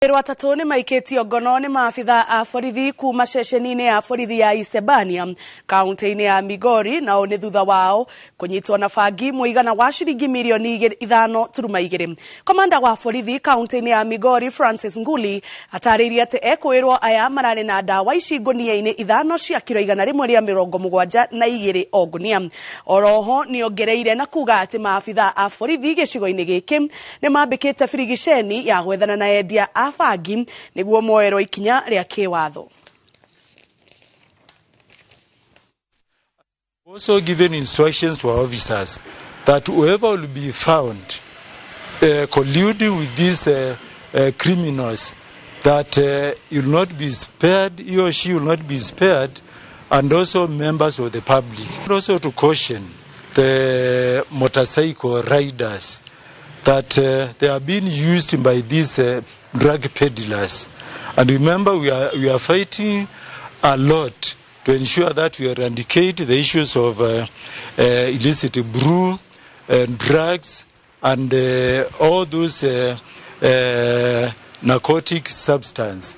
Erwo atatũ nĩ maikĩtio ngono nĩ maabitha a borithi kuma ceceni-inĩ ya borithi ya Isebania kaunti-inĩ ya Migori, nao nĩ thutha wao kũnyitwo na bangi mũigana wa ciringi mirioni 5.2. Komanda wa borithi kaunti-inĩ ya Migori Francis Nguli atarĩirie atĩ ekũĩrwo aya mararĩ na ndawa ici ngũnia-inĩ 5 cia kiro 172 o ngũnia. Oroho nĩongereire na kuga atĩ maabitha a borithi gĩcigo-inĩ gĩkĩ nĩ mambĩkĩte birigiceni ya gwethana na endia a bangi nĩguo moerwo ikinya rĩa kĩwatho. Also given instructions to our officers that whoever will be found colluding with these criminals, that will not be spared, he or she will not be spared, and also members of the public. And also to caution the motorcycle riders that they are being used by these drug peddlers. And remember, we are fighting a lot to ensure that we eradicate the issues of illicit brew and drugs and all those narcotic substance.